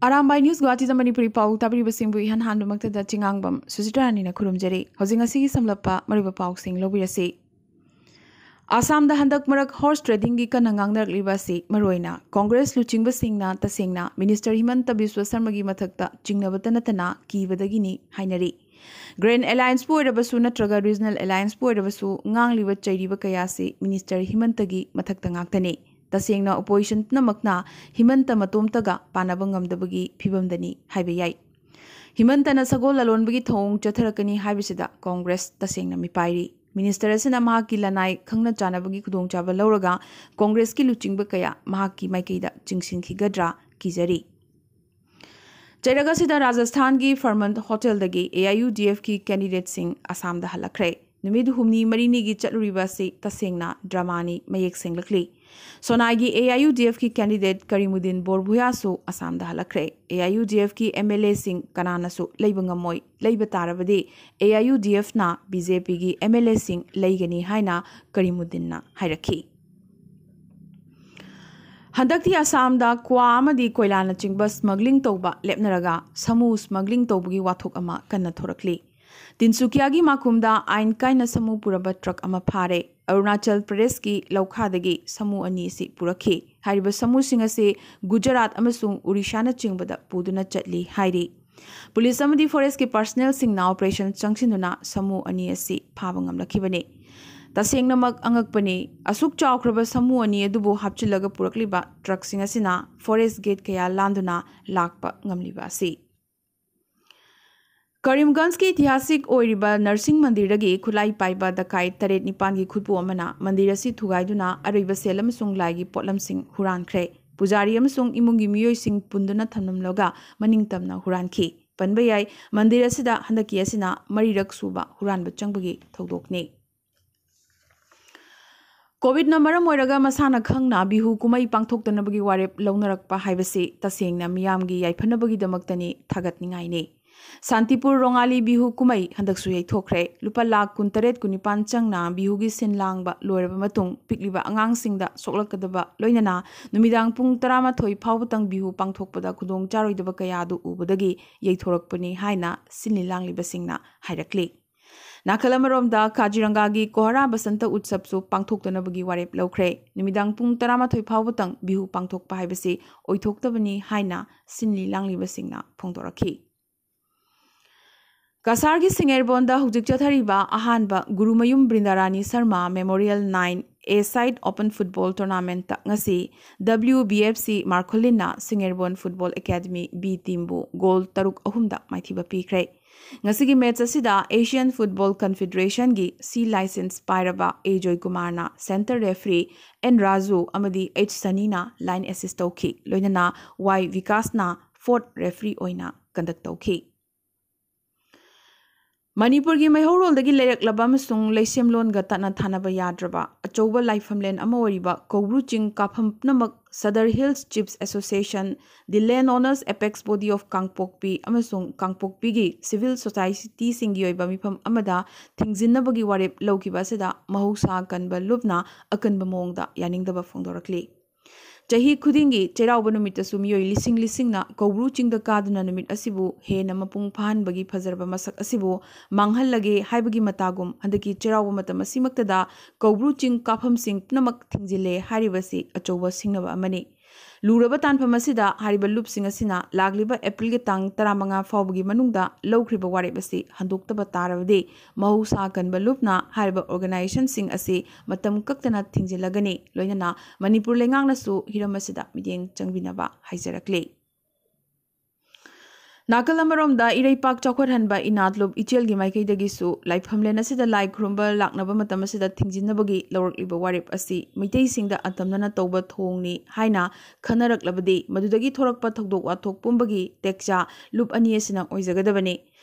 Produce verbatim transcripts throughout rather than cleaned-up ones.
Arambai news ꯒꯨꯋꯥꯍꯥꯇꯤꯗ Manipuri ꯄꯥꯎ ꯇꯥꯕꯤꯔꯤꯕꯁꯤꯡꯕꯨ ꯏꯍꯥꯟ ꯍꯥꯟꯕꯃꯛꯇꯗ ꯆꯤꯉꯥꯡꯕꯝ ꯁꯨꯖꯤꯇꯥ ꯔꯥꯅꯤꯅ ꯈꯨꯔꯨꯝꯖꯔꯤ꯫ ꯍꯧꯖꯤꯛ ꯉꯁꯤꯒꯤ ꯁꯝꯂꯞꯄ ꯃꯔꯨꯑꯣꯏꯕ ꯄꯥꯎꯁꯤꯡ ꯂꯧꯕꯤꯔꯁꯤ꯫ ꯑꯁꯥꯝꯗ ꯍꯟꯗꯛ ꯃꯔꯛ ꯍꯣꯔꯁ ꯇ꯭ꯔꯦꯗꯤꯡꯒꯤ ꯀꯟꯅ ꯉꯥꯡꯅꯔꯛꯂꯤꯕ ꯑꯁꯤ ꯃꯔꯨꯑꯣꯏꯅ ꯀꯣꯡꯒ꯭ꯔꯦꯁ ꯂꯨꯆꯤꯡꯕꯁꯤꯡꯅ ꯇꯁꯦꯡꯅ ꯃꯤꯅꯤꯁꯇꯔ ꯍꯤꯃꯟꯇ ꯕꯤꯁ꯭ꯋ ꯁꯔꯃꯒꯤ ꯃꯊꯛꯇ ꯆꯤꯡꯅꯕꯇ ꯅꯠꯇꯅ ꯀꯤꯕꯗꯒꯤꯅꯤ ꯍꯥꯏꯅꯔꯤ꯫ ꯒ꯭ꯔꯦꯟ ꯑꯦꯂꯥꯌꯟꯁꯄꯨ ꯑꯣꯏꯔꯕꯁꯨ ꯅꯠꯇ꯭ꯔꯒ ꯔꯤꯖꯅꯦꯜ ꯑꯦꯂꯥꯌꯟꯁꯄꯨ ꯑꯣꯏꯔꯕꯁꯨ ꯉꯥꯡꯂꯤꯕ ꯆꯩꯔꯤꯕ ꯀꯌꯥ ꯑꯁꯤ ꯃꯤꯅꯤꯁꯇꯔ ꯍꯤꯃꯟꯇꯒꯤ ꯃꯊꯛꯇ ꯉꯥꯛꯇꯅꯤ꯫ ꯇꯁꯦꯡꯅ ꯑꯣꯄꯣꯖꯤꯁꯟ ꯄꯨꯝꯅꯃꯛꯅ ꯍꯤꯃꯟꯇ ꯃꯇꯣꯝꯇꯒ ꯄꯥꯟꯅꯕ ꯉꯝꯗꯕꯒꯤ ꯐꯤꯕꯝꯗꯅꯤ ꯍꯥꯏꯕ ꯌꯥꯏ꯫ ꯍꯤꯃꯟꯇꯅ ꯁꯒꯣꯜ ꯂꯂꯣꯟꯕꯒꯤ ꯊꯧꯑꯣꯡ ꯆꯠꯊꯔꯛꯀꯅꯤ ꯍꯥꯏꯕꯁꯤꯗ ꯀꯣꯡꯒ꯭ꯔꯦꯁ ꯇꯁꯦꯡꯅ ꯃꯤꯄꯥꯏꯔꯤ꯫ ꯃꯤꯅꯤꯁꯇꯔ ꯑꯁꯤꯅ ꯃꯍꯥꯛꯀꯤ ꯂꯅꯥꯏ ꯈꯪꯅ ꯆꯥꯟꯅꯕꯒꯤ ꯈꯨꯗꯣꯡꯆꯥꯕ ꯂꯧꯔꯒ ꯀꯣꯡꯒ꯭ꯔꯦꯁꯀꯤ ꯂꯨꯆꯤꯡꯕ ꯀꯌꯥ ꯃꯍꯥꯛꯀꯤ ꯃꯥꯏꯀꯩꯗ ꯆꯤꯡꯁꯤꯟꯈꯤꯒꯗ꯭ꯔꯥ ꯀꯤꯖꯔꯤ꯫ ꯆꯩꯔꯛ ꯑꯁꯤꯗ ꯔꯥꯖꯁꯊꯥꯟꯒꯤ ꯐꯔꯃꯟ ꯍꯣꯇꯦꯜꯗꯒꯤ ꯑꯦ ꯑꯥꯏ ꯌꯨ ꯗꯤ ꯑꯦꯐꯀꯤ ꯀꯦꯟꯗꯤꯗꯦꯠꯁꯤꯡ ꯑꯁꯥꯝꯗ ꯍꯜꯂꯛꯈ꯭ꯔꯦ꯫ ꯅꯨꯃꯤꯠ ꯍꯨꯝꯅꯤ ꯃꯔꯤꯅꯤꯒꯤ ꯆꯠꯂꯨꯔꯤꯕ ꯑꯁꯤ ꯇꯁꯦꯡꯅ ꯗ꯭ꯔꯃꯥꯅꯤ ꯃꯌꯦꯛ ꯁꯦꯡꯂꯛꯂꯤ꯫ ꯁꯣꯅꯥꯏꯒꯤ ꯑꯦ ꯑꯥꯏ ꯌꯨ ꯗꯤ ꯑꯦꯐꯀꯤ ꯀꯦꯟꯗꯤꯗꯦꯠ ꯀꯔꯤꯃꯨꯗꯤꯟ ꯕꯣꯔꯚꯨꯌꯥꯁꯨ ꯑꯁꯥꯝꯗ ꯍꯜꯂꯛꯈ꯭ꯔꯦ꯫ ꯑꯦ ꯑꯥꯏ ꯌꯨ ꯗꯤ ꯑꯦꯐꯀꯤ ꯑꯦꯝ ꯑꯦꯜ ꯑꯦꯁꯤꯡ ꯀꯅꯥꯅꯁꯨ ꯂꯩꯕ ꯉꯝꯃꯣꯏ, ꯂꯩꯕ ꯇꯥꯔꯕꯗꯤ ꯑꯦ ꯑꯥꯏ ꯌꯨ ꯗꯤ ꯑꯦꯐꯅ ꯕꯤ ꯖꯦ ꯄꯤꯒꯤ ꯑꯦꯝ ꯑꯦꯜ ꯑꯦꯁꯤꯡ ꯂꯩꯒꯅꯤ ꯍꯥꯏꯅ ꯀꯔꯤꯃꯨꯗꯤꯟꯅ ꯍꯥꯏꯔꯛꯈꯤ꯫ ꯍꯟꯗꯛꯇꯤ ꯑꯁꯥꯝꯗ ꯀ꯭ꯋꯥ ꯑꯃꯗꯤ ꯀꯣꯏꯂꯥꯅꯆꯤꯡꯕ ꯁ꯭ꯃꯒ꯭ꯂꯤꯡ ꯇꯧꯕ ꯂꯦꯞꯅꯔꯒ ꯁꯥꯃꯨ ꯁ꯭ꯃꯒ꯭ꯂꯤꯡ ꯇꯧꯕꯒꯤ ꯋꯥꯊꯣꯛ ꯑꯃ ꯀꯟꯅ ꯊꯣꯔꯛꯂꯤ꯫ ꯇꯤꯟꯁꯨꯀꯤꯌꯥꯒꯤ ꯃꯥꯈꯨꯝꯗ ꯑꯥꯏꯟ ꯀꯥꯏꯅ ꯁꯥꯃꯨ ꯄꯨꯔꯕ ꯇ꯭ꯔꯛ ꯑꯃ ꯐꯥꯔꯦ꯫ ꯑꯔꯨꯅꯥꯆꯜ ꯄ꯭ꯔꯗꯦꯁꯀꯤ ꯂꯧꯈꯥꯗꯒꯤ ꯁꯥꯃꯨ ꯑꯅꯤ ꯑꯁꯤ ꯄꯨꯔꯛꯈꯤ꯫ ꯍꯥꯏꯔꯤꯕ ꯁꯥꯃꯨꯁꯤꯡ ꯑꯁꯤ ꯒꯨꯖꯔꯥꯠ ꯑꯃꯁꯨꯡ ꯎꯔꯤꯁꯥꯅꯆꯤꯡꯕꯗ ꯄꯨꯗꯨꯅ ꯆꯠꯂꯤ ꯍꯥꯏꯔꯤ꯫ ꯄꯨꯂꯤꯁ ꯑꯃꯗꯤ ꯐꯣꯔꯦꯁꯀꯤ ꯄꯥꯔꯁꯅꯦꯜꯁꯤꯡꯅ ꯑꯣꯄꯔꯦꯁꯟ ꯆꯪꯁꯤꯟꯗꯨꯅ ꯁꯥꯃꯨ ꯑꯅꯤ ꯑꯁꯤ ꯐꯥꯕ ꯉꯝꯂꯛꯈꯤꯕꯅꯤ꯫ ꯇꯁꯦꯡꯅꯃꯛ ꯑꯉꯛꯄꯅꯤ꯫ ꯑꯁꯨꯛ ꯆꯥꯎꯈ꯭ꯔꯕ ꯁꯥꯃꯨ ꯑꯅꯤ ꯑꯗꯨꯕꯨ ꯍꯥꯞꯆꯤꯜꯂꯒ ꯄꯨꯔꯛꯂꯤꯕ ꯇ꯭ꯔꯛꯁꯤꯡ ꯑꯁꯤꯅ ꯐꯣꯔꯦꯁ ꯒꯦꯠ ꯀꯌꯥ ꯂꯥꯟꯗꯨꯅ ꯂꯥꯛꯄ ꯉꯝꯂꯤꯕ ꯑꯁꯤ꯫ ꯀꯔꯤꯝꯒꯟꯖꯀꯤ ꯏꯇꯤꯍꯥꯁꯤꯛ ꯑꯣꯏꯔꯤꯕ ꯅꯔꯁꯤꯡ ꯃꯟꯗꯤꯔꯗꯒꯤ ꯈꯨꯠꯂꯥꯏ ꯄꯥꯏꯕ ꯗꯀꯥꯏꯠ ꯇꯔꯦꯠ ꯅꯤꯄꯥꯟꯒꯤ ꯈꯨꯠꯄꯨ ꯑꯃꯅ ꯃꯟꯗꯤꯔ ꯑꯁꯤ ꯊꯨꯒꯥꯏꯗꯨꯅ ꯑꯔꯩꯕ ꯁꯦꯜ ꯑꯃꯁꯨꯡ ꯂꯥꯏꯒꯤ ꯄꯣꯠꯂꯝꯁꯤꯡ ꯍꯨꯔꯥꯟꯈ꯭ꯔꯦ꯫ ꯄꯨꯖꯥꯔꯤ ꯑꯃꯁꯨꯡ ꯏꯃꯨꯡꯒꯤ ꯃꯤꯑꯣꯏꯁꯤꯡ ꯄꯨꯟꯗꯨꯅ ꯊꯝꯂꯝꯂꯒ ꯃꯅꯤꯡ ꯇꯝꯅ ꯍꯨꯔꯥꯟꯈꯤ꯫ ꯄꯟꯕ ꯌꯥꯏ, ꯃꯟꯗꯤꯔ ꯑꯁꯤꯗ ꯍꯟꯗꯛꯀꯤ ꯑꯁꯤꯅ ꯃꯔꯤꯔꯛ ꯁꯨꯕ ꯍꯨꯔꯥꯟꯕ ꯆꯪꯕꯒꯤ ꯊꯧꯗꯣꯛꯅꯤ꯫ ꯀꯣꯚꯤꯗꯅ ꯃꯔꯝ ꯑꯣꯏꯔꯒ ꯃꯁꯥꯅ ꯈꯪꯅ ꯕꯤꯍꯨ ꯀꯨꯝꯍꯩ ꯄꯥꯡꯊꯣꯛꯇꯅꯕꯒꯤ ꯋꯥꯔꯦꯞ ꯂꯧꯅꯔꯛꯄ ꯍꯥꯏꯕꯁꯤ ꯇꯁꯦꯡꯅ ꯃꯤꯌꯥꯝꯒꯤ ꯌꯥꯏꯐꯅꯕꯒꯤꯗꯃꯛꯇꯅꯤ, ꯊꯥꯒꯠꯅꯤꯡꯉꯥꯏꯅꯤ꯫ ꯁꯥꯟꯇꯤꯄꯨꯔ ꯔꯣꯉꯥꯂꯤ ꯕꯤꯍꯨ ꯀꯨꯝꯍꯩ ꯍꯟꯗꯛꯁꯨ ꯌꯩꯊꯣꯛꯈ꯭ꯔꯦ꯫ ꯂꯨꯄꯥ ꯂꯥꯈ ꯀꯨꯟꯇꯔꯦꯠ ꯀꯨꯟꯅꯤꯄꯥꯟ ꯆꯪꯅ ꯕꯤꯍꯨꯒꯤ ꯁꯤꯟ ꯂꯥꯡꯕ ꯂꯣꯏꯔꯕ ꯃꯇꯨꯡ, ꯄꯤꯛꯂꯤꯕ ꯑꯉꯥꯡꯁꯤꯡꯗ ꯁꯣꯛꯂꯛꯀꯗꯕ ꯂꯣꯏꯅꯅ ꯅꯨꯃꯤꯗꯥꯡ ꯄꯨꯡ ꯇꯔꯥꯃꯥꯊꯣꯏ ꯐꯥꯎꯕꯇꯪ ꯕꯤꯍꯨ ꯄꯥꯡꯊꯣꯛꯄꯗ ꯈꯨꯗꯣꯡ ꯆꯥꯔꯣꯏꯗꯕ ꯀꯌꯥ ꯑꯗꯨ ꯎꯕꯗꯒꯤ ꯌꯩꯊꯣꯔꯛꯄꯅꯤ ꯍꯥꯏꯅ ꯁꯤꯟꯂꯤ ꯂꯥꯡꯂꯤꯕꯁꯤꯡꯅ ꯍꯥꯏꯔꯛꯂꯤ꯫ ꯅꯥꯀꯜ ꯑꯃꯔꯣꯝꯗ, ꯀꯥꯖꯤꯔꯪꯒꯥꯒꯤ ꯀꯣꯍꯔꯥ ꯕꯁꯟꯇ ꯎꯠꯁꯕꯁꯨ ꯄꯥꯡꯊꯣꯛꯇꯅꯕꯒꯤ ꯋꯥꯔꯦꯞ ꯂꯧꯈ꯭ꯔꯦ꯫ ꯅꯨꯃꯤꯗꯥꯡ ꯄꯨꯡ ꯇꯔꯥꯃꯥꯊꯣꯏ ꯐꯥꯎꯕꯇꯪ ꯕꯤꯍꯨ ꯄꯥꯡꯊꯣꯛꯄ ꯍꯥꯏꯕꯁꯤ ꯑꯣꯏꯊꯣꯛꯇꯕꯅꯤ ꯍꯥꯏꯅ ꯁꯤꯟꯂꯤ ꯂꯥꯡꯂꯤꯕꯁꯤꯡꯅ ꯐꯣꯡꯗꯣꯔꯛꯈꯤ꯫ ꯀꯁꯥꯔꯒꯤ ꯁꯤꯡꯉꯦꯔꯕꯣꯟꯗ ꯍꯧꯖꯤꯛ ꯆꯠꯊꯔꯤꯕ ꯑꯍꯥꯟꯕ Gurumayum Brindarani Sharma memorial nine A side open football ꯇꯣꯔꯅꯥꯃꯦꯟꯠꯇ ꯉꯁꯤ ꯗꯕ꯭ꯂꯤꯌꯨ ꯕꯤ ꯑꯦꯐ ꯁꯤ ꯃꯥꯔꯈꯨꯂꯤꯟꯅ ꯁꯤꯡꯉꯦꯔꯕꯣꯟ ꯐꯨꯠꯕꯣꯜ ꯑꯦꯀꯥꯗꯃꯤ ꯕꯤ ꯇꯤꯝꯕꯨ ꯒꯣꯜ ꯇꯔꯨꯛ ꯑꯍꯨꯝꯗ ꯃꯥꯏꯊꯤꯕ ꯄꯤꯈ꯭ꯔꯦ꯫ ꯉꯁꯤꯒꯤ ꯃꯦꯠꯆ ꯑꯁꯤꯗ ꯑꯦꯁꯤꯌꯥꯟ ꯐꯨꯠꯕꯣꯜ ꯀꯟꯐꯦꯗꯔꯦꯁꯟꯒꯤ ꯁꯤ ꯂꯥꯏꯁꯦꯟꯁ ꯄꯥꯏꯔꯕ ꯑꯦ ꯖꯣꯏꯀꯨꯃꯥꯔꯅ ꯁꯦꯟꯇꯔ ꯔꯦꯐ꯭ꯔꯤ, ꯑꯦꯟ ꯔꯥꯖꯨ ꯑꯃꯗꯤ ꯑꯩꯆ ꯁꯅꯤꯅ ꯂꯥꯏꯟ ꯑꯦꯁꯤꯁ ꯇꯧꯈꯤ꯫ ꯂꯣꯏꯅꯅ ꯋꯥꯏ ꯕꯤꯀꯥꯁꯅ ꯐꯣꯔꯠ ꯔꯦꯐ꯭ꯔꯤ ꯑꯣꯏꯅ ꯀꯟꯗꯛ ꯇꯧꯈꯤ꯫ ꯃꯅꯤꯄꯨꯔꯒꯤ ꯃꯩꯍꯧꯔꯣꯜꯗꯒꯤ ꯂꯩꯔꯛꯂꯕ ꯑꯃꯁꯨꯡ ꯂꯩꯁꯦꯝꯂꯣꯟꯒ ꯇꯠꯅ ꯊꯥꯅꯕ ꯌꯥꯗ꯭ꯔꯕ ꯑꯆꯧꯕ ꯂꯥꯏꯐꯝꯂꯦꯟ ꯑꯃ ꯑꯣꯏꯔꯤꯕ ꯀꯧꯕ꯭ꯔꯨ ꯆꯤꯡ ꯀꯥꯐꯝ ꯄꯨꯝꯅꯃꯛ Sadar Hills Chiefs Association, the Land Owners Apex Body of ꯀꯥꯡꯄꯣꯛꯄꯤ ꯑꯃꯁꯨꯡ ꯀꯥꯡꯄꯣꯛꯄꯤꯒꯤ ꯁꯤꯚꯤꯜ ꯁꯣꯁꯥꯏꯇꯤꯁꯤꯡꯒꯤ ꯑꯣꯏꯕ ꯃꯤꯐꯝ ꯑꯃꯗ ꯊꯤꯡꯖꯤꯟꯅꯕꯒꯤ ꯋꯥꯔꯦꯞ ꯂꯧꯈꯤꯕ ꯑꯁꯤꯗ ꯃꯍꯧꯁꯥ ꯀꯟꯕ ꯂꯨꯞꯅ ꯑꯀꯟꯕ ꯃꯑꯣꯡꯗ ꯌꯥꯅꯤꯡꯗꯕ ꯐꯣꯡꯗꯣꯔꯛꯂꯤ꯫ ꯆꯍꯤ ꯈꯨꯗꯤꯡꯒꯤ ꯆꯩꯔꯥꯎꯕ ꯅꯨꯃꯤꯠꯇꯁꯨ ꯃꯤꯑꯣꯏ ꯂꯤꯁꯤꯡ ꯂꯤꯁꯤꯡꯅ ꯀꯧꯕ꯭ꯔꯨ ꯆꯤꯡꯗ ꯀꯥꯗꯨꯅ ꯅꯨꯃꯤꯠ ꯑꯁꯤꯕꯨ ꯍꯦꯟꯅ ꯃꯄꯨꯡ ꯐꯥꯍꯟꯕꯒꯤ ꯐꯖꯔꯕ ꯃꯁꯛ ꯑꯁꯤꯕꯨ ꯃꯥꯡꯍꯜꯂꯒꯦ ꯍꯥꯏꯕꯒꯤ ꯃꯇꯥꯒꯨꯝ ꯍꯟꯗꯛꯀꯤ ꯆꯩꯔꯥꯎꯕ ꯃꯇꯝ ꯑꯁꯤꯃꯛꯇꯗ ꯀꯧꯕ꯭ꯔꯨ ꯆꯤꯡ ꯀꯥꯐꯝꯁꯤꯡ ꯄꯨꯝꯅꯃꯛ ꯊꯤꯡꯖꯤꯜꯂꯦ ꯍꯥꯏꯔꯤꯕꯁꯤ ꯑꯆꯧꯕ ꯁꯤꯡꯅꯕ ꯑꯃꯅꯤ꯫ ꯂꯨꯔꯕ ꯇꯥꯟꯐꯝ ꯑꯁꯤꯗ ꯍꯥꯏꯔꯤꯕ ꯂꯨꯞꯁꯤꯡ ꯑꯁꯤꯅ ꯂꯥꯛꯂꯤꯕ ꯑꯦꯄ꯭ꯔꯤꯜꯒꯤ ꯇꯥꯡ ꯇꯔꯥꯃꯉꯥ ꯐꯥꯎꯕꯒꯤ ꯃꯅꯨꯡꯗ ꯂꯧꯈ꯭ꯔꯤꯕ ꯋꯥꯔꯦꯞ ꯑꯁꯤ ꯍꯟꯗꯣꯛꯇꯕ ꯇꯥꯔꯕꯗꯤ, ꯃꯍꯧꯁꯥ ꯀꯟꯕ ꯂꯨꯞꯅ ꯍꯥꯏꯔꯤꯕ ꯑꯣꯔꯒꯅꯥꯏꯖꯦꯁꯟꯁꯤꯡ ꯑꯁꯤ ꯃꯇꯝ ꯀꯛꯇꯅ ꯊꯤꯡꯖꯤꯜꯂꯒꯅꯤ꯫ ꯂꯣꯏꯅꯅ ꯃꯅꯤꯄꯨꯔ ꯂꯩꯉꯥꯛꯅꯁꯨ ꯍꯤꯔꯝ ꯑꯁꯤꯗ ꯃꯤꯠꯌꯦꯡ ꯆꯪꯕꯤꯅꯕ ꯍꯥꯏꯖꯔꯛꯂꯤ꯫ ꯅꯥꯀꯜ ꯑꯃꯔꯣꯝꯗ, ꯏꯔꯩꯄꯥꯛ ꯆꯥꯎꯈꯠꯍꯟꯕ ꯏꯅꯥꯠꯂꯨꯞ ꯏꯆꯦꯜꯒꯤ ꯃꯥꯏꯀꯩꯗꯒꯤꯁꯨ ꯂꯥꯏꯐꯝꯂꯦꯟ ꯑꯁꯤꯗ ꯂꯥꯏ ꯈꯨꯔꯨꯝꯕ ꯂꯥꯛꯅꯕ ꯃꯇꯝ ꯑꯁꯤꯗ ꯊꯤꯡꯖꯤꯟꯅꯕꯒꯤ ꯂꯧꯔꯛꯂꯤꯕ ꯋꯥꯔꯦꯞ ꯑꯁꯤ ꯃꯤꯇꯩꯁꯤꯡꯗ ꯑꯇꯝꯅꯅ ꯇꯧꯕ ꯊꯧꯑꯣꯡꯅꯤ ꯍꯥꯏꯅ ꯈꯟꯅꯔꯛꯂꯕꯗꯤ, ꯃꯗꯨꯗꯒꯤ ꯊꯣꯔꯛꯄ ꯊꯧꯗꯣꯛ ꯋꯥꯊꯣꯛ ꯄꯨꯝꯕꯒꯤ ꯇꯦꯛꯆꯥ ꯂꯨꯞ ꯑꯅꯤ ꯑꯁꯤꯅ ꯑꯣꯏꯖꯒꯗꯕꯅꯤ꯫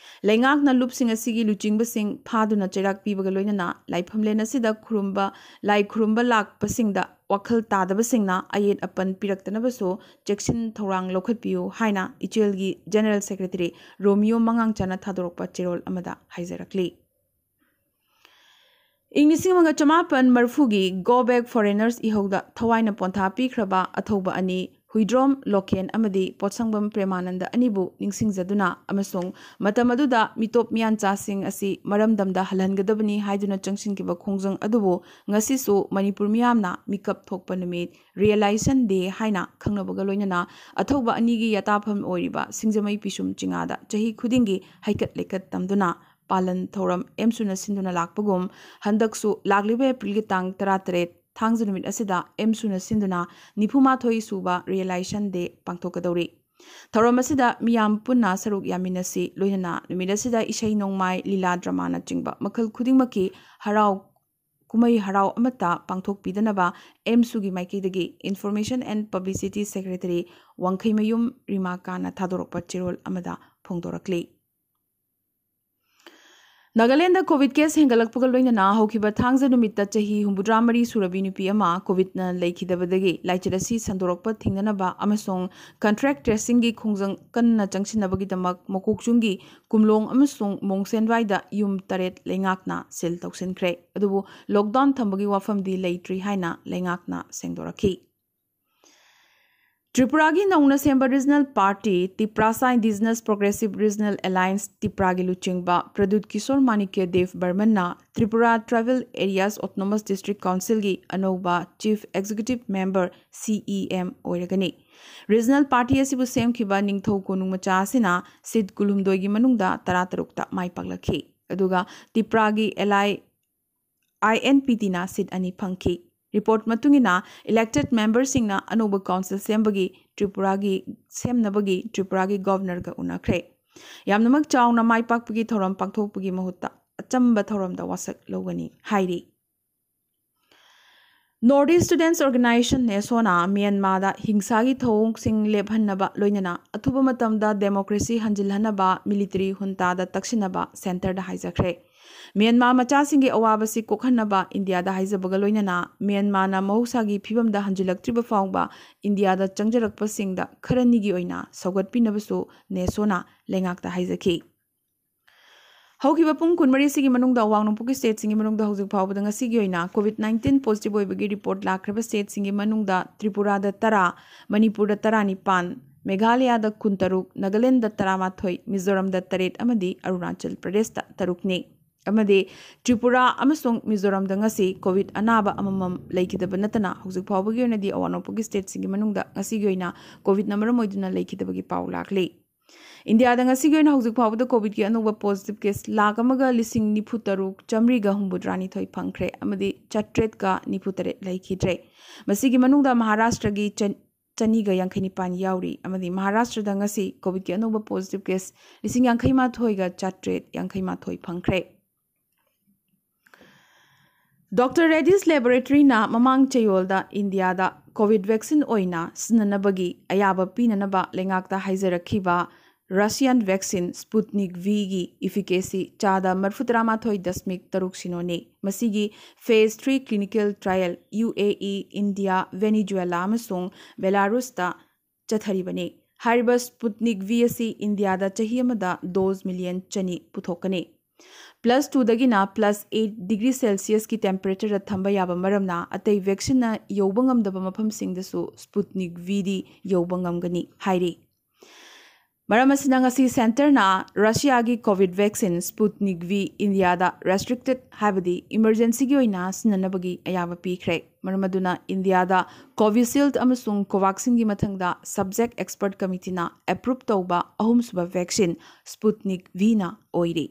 ꯂꯩꯉꯥꯛꯅ ꯂꯨꯞꯁꯤꯡ ꯑꯁꯤꯒꯤ ꯂꯨꯆꯤꯡꯕꯁꯤꯡ ꯐꯥꯗꯨꯅ ꯆꯩꯔꯥꯛ ꯄꯤꯕꯒ ꯂꯣꯏꯅꯅ ꯂꯥꯏꯐꯝꯂꯦꯟ ꯑꯁꯤꯗ ꯈꯨꯔꯨꯝꯕ, ꯂꯥꯏ ꯈꯨꯔꯨꯝꯕ ꯂꯥꯛꯄꯁꯤꯡꯗ ꯋꯥꯈꯜ ꯇꯥꯗꯕꯁꯤꯡꯅ ꯑꯌꯦꯠ ꯑꯄꯟ ꯄꯤꯔꯛꯇꯅꯕꯁꯨ ꯆꯦꯛꯁꯤꯟ ꯊꯧꯔꯥꯡ ꯂꯧꯈꯠꯄꯤꯌꯨ ꯍꯥꯏꯅ ꯏꯆꯦꯜꯒꯤ General Secretary ꯔꯣꯃꯤꯌꯣ ꯃꯉꯥꯡꯆꯥꯅ ꯊꯥꯗꯣꯔꯛꯄ ꯆꯦꯔꯣꯜ ꯑꯃꯗ ꯍꯥꯏꯖꯔꯛꯂꯤ꯫ ꯏꯪ ꯂꯤꯁꯤꯡ ꯑꯃꯒ ꯆꯃꯥꯄꯟ ꯃꯔꯤꯐꯨꯒꯤ Go Back Foreigners ꯏꯍꯧꯗ ꯊꯋꯥꯏꯅ ꯄꯣꯟꯊꯥ ꯄꯤꯈ꯭ꯔꯕ ꯑꯊꯧꯕ ꯑꯅꯤ ꯍꯨꯏꯗ꯭ꯔꯣꯝ ꯂꯣꯀꯦꯟ ꯑꯃꯗꯤ ꯄꯣꯠꯁꯪꯕꯝ ꯄ꯭ꯔꯦꯃꯥꯅꯟꯗ ꯑꯅꯤꯕꯨ ꯅꯤꯡꯁꯤꯡꯖꯗꯨꯅ ꯑꯃꯁꯨꯡ ꯃꯇꯝ ꯑꯗꯨꯗ ꯃꯤꯇꯣꯞ ꯃꯤꯌꯥꯟꯆꯥꯁꯤꯡ ꯑꯁꯤ ꯃꯔꯝꯗꯝꯗ ꯍꯜꯍꯟꯒꯗꯕꯅꯤ ꯍꯥꯏꯗꯨꯅ ꯆꯪꯁꯤꯟꯈꯤꯕ ꯈꯣꯡꯖꯪ ꯑꯗꯨꯕꯨ ꯉꯁꯤꯁꯨ ꯃꯅꯤꯄꯨꯔ ꯃꯤꯌꯥꯝꯅ ꯃꯤꯀꯞ ꯊꯣꯛꯄ ꯅꯨꯃꯤꯠ, Realization Day ꯍꯥꯏꯅ ꯈꯪꯅꯕꯒ ꯂꯣꯏꯅꯅ ꯑꯊꯧꯕ ꯑꯅꯤꯒꯤ ꯌꯥꯇꯥꯐꯝ ꯑꯣꯏꯔꯤꯕ ꯁꯤꯡꯖꯃꯩ ꯄꯤꯁꯨꯝ ꯆꯤꯉꯥꯗ ꯆꯍꯤ ꯈꯨꯗꯤꯡꯒꯤ ꯍꯩꯀꯠ ꯂꯩꯀꯠ ꯇꯝꯗꯨꯅ ꯄꯥꯂꯟ ꯊꯧꯔꯝ ꯑꯦꯝꯁꯨꯅ ꯁꯤꯟꯗꯨꯅ ꯂꯥꯛꯄꯒꯨꯝ, ꯍꯟꯗꯛꯁꯨ ꯂꯥꯛꯂꯤꯕ ꯑꯦꯄ꯭ꯔꯤꯜꯒꯤ ꯇꯥꯡ ꯇꯔꯥꯇꯔꯦꯠ ꯊꯥꯡꯖ ꯅꯨꯃꯤꯠ ꯑꯁꯤꯗ ꯑꯦꯝꯁꯨꯅ ꯁꯤꯟꯗꯨꯅ ꯅꯤꯐꯨꯃꯥꯊꯣꯏ ꯁꯨꯕ Realization Day ꯄꯥꯡꯊꯣꯛꯀꯗꯧꯔꯤ꯫ ꯊꯧꯔꯝ ꯑꯁꯤꯗ ꯃꯤꯌꯥꯝ ꯄꯨꯟꯅ ꯁꯔꯨꯛ ꯌꯥꯃꯤꯟꯅꯁꯤ, ꯂꯣꯏꯅꯅ ꯅꯨꯃꯤꯠ ꯑꯁꯤꯗ ꯏꯁꯩ ꯅꯣꯡꯃꯥꯏ, ꯂꯤꯂꯥ ꯗ꯭ꯔꯃꯥꯅꯆꯤꯡꯕ ꯃꯈꯜ ꯈꯨꯗꯤꯡꯃꯛꯀꯤ ꯍꯔꯥꯎ ꯀꯨꯝꯍꯩ ꯍꯔꯥꯎ ꯑꯃꯠꯇ ꯄꯥꯡꯊꯣꯛꯄꯤꯗꯅꯕ ꯑꯦꯝꯁꯨꯒꯤ ꯃꯥꯏꯀꯩꯗꯒꯤ Information and Publicity Secretary ꯋꯥꯡꯈꯩꯃꯌꯨꯝ ꯔꯤꯃꯥꯀꯥꯅ ꯊꯥꯗꯣꯔꯛꯄ ꯆꯦꯔꯣꯜ ꯑꯃꯗ ꯐꯣꯡꯗꯣꯔꯛꯂꯤ꯫ ꯅꯥꯒꯥꯂꯦꯟꯗ COVID case ꯍꯦꯟꯒꯠꯂꯛꯄꯒ ꯂꯣꯏꯅꯅ ꯍꯧꯈꯤꯕ ꯊꯥꯡꯖ ꯅꯨꯃꯤꯠꯇ ꯆꯍꯤ ꯍꯨꯝꯐꯨꯇꯔꯥ ꯃꯔꯤ ꯁꯨꯔꯕꯤ ꯅꯨꯄꯤ ꯑꯃ COVIDꯅ ꯂꯩꯈꯤꯗꯕꯗꯒꯤ ꯂꯥꯏꯆꯠ ꯑꯁꯤ ꯁꯟꯗꯣꯔꯛꯄ ꯊꯤꯡꯅꯅꯕ ꯑꯃꯁꯨꯡ contact tracingꯒꯤ ꯈꯣꯡꯖꯪ ꯀꯟꯅ ꯆꯪꯁꯤꯟꯅꯕꯒꯤꯗꯃꯛ ꯃꯀꯣꯛꯆꯨꯡꯒꯤ ꯀꯨꯝꯂꯣꯡ ꯑꯃꯁꯨꯡ ꯃꯣꯡꯁꯦꯟꯋꯥꯏꯗ ꯌꯨꯝ ꯇꯔꯦꯠ ꯂꯩꯉꯥꯛꯅ seal ꯇꯧꯁꯤꯟꯈ꯭ꯔꯦ꯫ ꯑꯗꯨꯕꯨ lockdown ꯊꯝꯕꯒꯤ ꯋꯥꯐꯝꯗꯤ ꯂꯩꯇ꯭ꯔꯤ ꯍꯥꯏꯅ ꯂꯩꯉꯥꯛꯅ ꯁꯦꯡꯗꯣꯔꯛꯈꯤ꯫ ꯇ꯭ꯔꯤꯄꯨꯔꯥꯒꯤ ꯅꯧꯅ ꯁꯦꯝꯕ regional party Tiprasa Indigenous Progressive Regional Alliance Tipraꯒꯤ ꯂꯨꯆꯤꯡꯕ ꯄ꯭ꯔꯗꯨꯠ ꯀꯤꯁꯣꯔ ꯃꯥꯅꯤꯀ꯭ꯌ ꯗꯦꯕ ꯕꯔꯃꯟꯅ Tripura Tribal Areas Autonomous District Councilꯒꯤ ꯑꯅꯧꯕ Chief Executive Member, CEM, ꯑꯣꯏꯔꯒꯅꯤ꯫ Regional party ꯑꯁꯤꯕꯨ ꯁꯦꯝꯈꯤꯕ ꯅꯤꯡꯊꯧ ꯀꯣꯅꯨꯡ ꯃꯆꯥ ꯑꯁꯤꯅ seat ꯀꯨꯟꯍꯨꯝꯗꯣꯏꯒꯤ ꯃꯅꯨꯡꯗ ꯇꯔꯥꯇꯔꯨꯛꯇ ꯃꯥꯏ ꯄꯥꯛꯂꯛꯈꯤ꯫ ꯑꯗꯨꯒ ꯇꯤꯄ꯭ꯔꯥꯒꯤ ꯑꯦꯂꯥꯏ INPTꯅ seat ꯑꯅꯤ ꯐꯪꯈꯤ꯫ Report ꯃꯇꯨꯡ ꯏꯟꯅ elected memberꯁꯤꯡꯅ ꯑꯅꯧꯕ council ꯁꯦꯝꯕꯒꯤ ꯇ꯭ꯔꯤꯄꯨꯔꯥꯒꯤ, ꯁꯦꯝꯅꯕꯒꯤ ꯇ꯭ꯔꯤꯄꯨꯔꯥꯒꯤ Governorꯒ ꯎꯅꯈ꯭ꯔꯦ꯫ ꯌꯥꯝꯅꯃꯛ ꯆꯥꯎꯅ ꯃꯥꯏ ꯄꯥꯛꯄꯒꯤ ꯊꯧꯔꯝ ꯄꯥꯡꯊꯣꯛꯄꯒꯤ ꯃꯍꯨꯠꯇ ꯑꯆꯝꯕ ꯊꯧꯔꯝꯗ ꯋꯥꯁꯛ ꯂꯧꯒꯅꯤ ꯍꯥꯏꯔꯤ꯫ North East Students Organisation, NESOꯅ ꯃ꯭ꯌꯥꯟꯃꯥꯔꯗ ꯍꯤꯡꯁꯥꯒꯤ ꯊꯧꯑꯣꯡꯁꯤꯡ ꯂꯦꯞꯍꯟꯅꯕ ꯂꯣꯏꯅꯅ ꯑꯊꯨꯕ ꯃꯇꯝꯗ democracy ꯍꯟꯖꯤꯜꯍꯟꯅꯕ military juntaꯗ ꯇꯛꯁꯤꯟꯅꯕ centreꯗ ꯍꯥꯏꯖꯈ꯭ꯔꯦ꯫ ꯃ꯭ꯌꯥꯟꯃꯥꯔ ꯃꯆꯥꯁꯤꯡꯒꯤ ꯑꯋꯥꯕꯁꯤ ꯀꯣꯛꯍꯟꯅꯕ ꯏꯟꯗꯤꯌꯥꯗ ꯍꯥꯏꯖꯕꯒ ꯂꯣꯏꯅꯅ ꯃ꯭ꯌꯥꯟꯃꯥꯔꯅ ꯃꯍꯧꯁꯥꯒꯤ ꯐꯤꯕꯝꯗ ꯍꯟꯖꯤꯜꯂꯛꯇ꯭ꯔꯤꯕ ꯐꯥꯎꯕ ꯏꯟꯗꯤꯌꯥꯗ ꯆꯪꯖꯔꯛꯄꯁꯤꯡꯗ ꯈꯔꯅꯤꯒꯤ ꯑꯣꯏꯅ ꯁꯧꯒꯠꯄꯤꯅꯕꯁꯨ ꯅꯦꯁꯣꯅ ꯂꯩꯉꯥꯛꯇ ꯍꯥꯏꯖꯈꯤ꯫ ꯍꯧꯈꯤꯕ ꯄꯨꯡ ꯀꯨꯟꯃꯔꯤꯁꯤꯒꯤ ꯃꯅꯨꯡꯗ ꯑꯋꯥꯡ ꯅꯣꯡꯄꯣꯛꯀꯤ ꯁ꯭ꯇꯦꯠꯁꯤꯡꯒꯤ ꯃꯅꯨꯡꯗ ꯍꯧꯖꯤꯛ ꯐꯥꯎꯕꯗ ꯉꯁꯤꯒꯤ ꯑꯣꯏꯅ ꯀꯣꯚꯤꯗ ꯅꯥꯏꯟꯇꯤꯟ ꯄꯣꯖꯤꯇꯤꯚ ꯑꯣꯏꯕꯒꯤ ꯔꯤꯄꯣꯔꯠ ꯂꯥꯛꯈ꯭ꯔꯕ ꯁ꯭ꯇꯦꯠꯁꯤꯡꯒꯤ ꯃꯅꯨꯡꯗ ꯇ꯭ꯔꯤꯄꯨꯔꯥꯗ ꯇꯔꯥ, ꯃꯅꯤꯄꯨꯔꯗ ꯇꯔꯥꯅꯤꯄꯥꯟ, ꯃꯦꯘꯥꯂꯌꯥꯗ ꯀꯨꯟꯇꯔꯨꯛ, ꯅꯥꯒꯥꯂꯦꯟꯗ ꯇꯔꯥꯃꯥꯊꯣꯏ, ꯃꯤꯖꯣꯔꯥꯝꯗ ꯇꯔꯦꯠ ꯑꯃꯗꯤ ꯑꯔꯨꯅꯥꯆꯜ ꯄ꯭ꯔꯗꯦꯁꯇ ꯇꯔꯨꯛꯅꯤ꯫ ꯑꯃꯗꯤ ꯇ꯭ꯔꯤꯄꯨꯔꯥ ꯑꯃꯁꯨꯡ ꯃꯤꯖꯣꯔꯥꯝꯗ ꯉꯁꯤ ꯀꯣꯚꯤꯗ ꯑꯅꯥꯕ ꯑꯃꯃꯝ ꯂꯩꯈꯤꯗꯕ ꯅꯠꯇꯅ ꯍꯧꯖꯤꯛ ꯐꯥꯎꯕꯒꯤ ꯑꯣꯏꯅꯗꯤ ꯑꯋꯥꯡ ꯅꯣꯡꯄꯣꯛꯀꯤ ꯁ꯭ꯇꯦꯠꯁꯤꯡꯒꯤ ꯃꯅꯨꯡꯗ ꯉꯁꯤꯒꯤ ꯑꯣꯏꯅ ꯀꯣꯚꯤꯗꯅ ꯃꯔꯝ ꯑꯣꯏꯗꯨꯅ ꯂꯩꯈꯤꯗꯕꯒꯤ ꯄꯥꯎ ꯂꯥꯛꯂꯤ꯫ ꯏꯟꯗꯤꯌꯥꯗ ꯉꯁꯤꯒꯤ ꯑꯣꯏꯅ ꯍꯧꯖꯤꯛ ꯐꯥꯎꯕꯗ ꯀꯣꯚꯤꯗꯀꯤ ꯑꯅꯧꯕ ꯄꯣꯖꯤꯇꯤꯚ ꯀꯦꯁ ꯂꯥꯈ ꯑꯃꯒ ꯂꯤꯁꯤꯡ ꯅꯤꯐꯨ ꯇꯔꯨꯛ ꯆꯥꯃꯔꯤꯒ ꯍꯨꯝꯐꯨꯇꯔꯥꯅꯤꯊꯣꯏ ꯐꯪꯈ꯭ꯔꯦ ꯑꯃꯗꯤ ꯆꯥꯇ꯭ꯔꯦꯠꯀ ꯅꯤꯐꯨ ꯇꯔꯦꯠ ꯂꯩꯈꯤꯗ꯭ꯔꯦ꯫ ꯃꯁꯤꯒꯤ ꯃꯅꯨꯡꯗ ꯃꯍꯥꯔꯥꯁꯇ꯭ꯔꯒꯤ ꯆꯟ-, ꯆꯅꯤꯒ ꯌꯥꯡꯈꯩ ꯅꯤꯄꯥꯟ ꯌꯥꯎꯔꯤ ꯑꯃꯗꯤ ꯃꯍꯥꯔꯥꯁꯇ꯭ꯔꯗ ꯉꯁꯤ ꯀꯣꯚꯤꯗꯀꯤ ꯑꯅꯧꯕ ꯄꯣꯖꯤꯇꯤꯚ ꯀꯦꯁ ꯂꯤꯁꯤꯡ ꯌꯥꯡꯈꯩ ꯃꯥꯊꯣꯏꯒ ꯆꯥꯇ꯭ꯔꯦꯠ ꯌꯥꯡꯈꯩ ꯃꯥꯊꯣꯏ ꯐꯪꯈ꯭ꯔꯦ꯫ ꯗꯣꯛꯇꯔ ꯔꯦꯗꯤꯁ ꯂꯦꯕꯣꯔꯦꯇꯔꯤꯅ ꯃꯃꯥꯡ ꯆꯌꯣꯜꯗ ꯏꯟꯗꯤꯌꯥꯗ ꯀꯣꯚꯤꯗ ꯚꯦꯛꯁꯤꯟ ꯑꯣꯏꯅ ꯁꯤꯖꯤꯟꯅꯅꯕꯒꯤ ꯑꯌꯥꯕ ꯄꯤꯅꯅꯕ ꯂꯩꯉꯥꯛꯇ ꯍꯥꯏꯖꯔꯛꯈꯤꯕ ꯔꯁꯤꯌꯥꯟ ꯚꯦꯛꯁꯤꯟ ꯁ꯭ꯄꯨꯠꯅꯤꯛ ꯚꯤꯒꯤ ꯏꯐꯤꯀꯦꯁꯤ ꯆꯥꯗ ꯃꯔꯤꯐꯨ ꯇꯔꯥꯃꯥꯊꯣꯏ ꯗꯁꯃꯤꯛ ꯇꯔꯨꯛ ꯁꯤꯅꯣꯅꯤ꯫ ꯃꯁꯤꯒꯤ phase three clinical trial U A E, India, Venezuela ꯑꯃꯁꯨꯡ ꯕꯦꯂꯥꯔꯨꯁꯇ ꯆꯠꯊꯔꯤꯕꯅꯤ꯫ ꯍꯥꯏꯔꯤꯕ ꯁ꯭ꯄꯨꯠꯅꯤꯛ ꯚꯤ ꯑꯁꯤ ꯏꯟꯗꯤꯌꯥꯗ ꯆꯍꯤ ꯑꯃꯗ ꯗꯣꯖ ꯃꯤꯂꯤꯌꯟ ꯆꯅꯤ ꯄꯨꯊꯣꯛꯀꯅꯤ꯫ ꯄ꯭ꯂꯁ ꯇꯨꯗꯒꯤꯅ ꯄ꯭ꯂꯁ ꯑꯩꯠ ꯗꯤꯒ꯭ꯔꯤ ꯁꯦꯜꯁꯤꯌꯁꯀꯤ ꯇꯦꯝꯄꯔꯦꯆꯔꯗ ꯊꯝꯕ ꯌꯥꯕ ꯃꯔꯝꯅ ꯑꯇꯩ ꯚꯦꯛꯁꯤꯟꯅ ꯌꯧꯕ ꯉꯝꯗꯕ ꯃꯐꯝꯁꯤꯡꯗꯁꯨ ꯁ꯭ꯄꯨꯠꯅꯤꯛ ꯚꯤꯗꯤ ꯌꯧꯕ ꯉꯝꯒꯅꯤ ꯍꯥꯏꯔꯤ꯫ ꯃꯔꯝ ꯑꯁꯤꯅ ꯉꯁꯤ ꯁꯦꯟꯇꯔꯅ ꯔꯁꯤꯌꯥꯒꯤ ꯀꯣꯚꯤꯗ ꯚꯦꯛꯁꯤꯟ ꯁ꯭ꯄꯨꯠꯅꯤꯛ ꯚꯤ ꯏꯟꯗꯤꯌꯥꯗ ꯔꯦꯁꯇ꯭ꯔꯤꯛꯇꯦꯗ ꯍꯥꯏꯕꯗꯤ ꯏꯃꯔꯖꯦꯟꯁꯤꯒꯤ ꯑꯣꯏꯅ ꯁꯤꯖꯤꯟꯅꯅꯕꯒꯤ ꯑꯌꯥꯕ ꯄꯤꯈ꯭ꯔꯦ꯫ ꯃꯔꯝ ꯑꯗꯨꯅ ꯏꯟꯗꯤꯌꯥꯗ ꯀꯣꯚꯤꯁꯤꯜꯗ ꯑꯃꯁꯨꯡ ꯀꯣꯚꯥꯛꯁꯤꯟꯒꯤ ꯃꯊꯪꯗ ꯁꯕꯖꯦꯛ ꯑꯦꯛꯁꯄꯔꯠ ꯀꯃꯤꯇꯤꯅ ꯑꯦꯄ꯭ꯔꯨꯞ ꯇꯧꯕ ꯑꯍꯨꯝꯁꯨꯕ ꯚꯦꯛꯁꯤꯟ ꯁ꯭ꯄꯨꯠꯅꯤꯛ ꯚꯤꯅ ꯑꯣꯏꯔꯤ꯫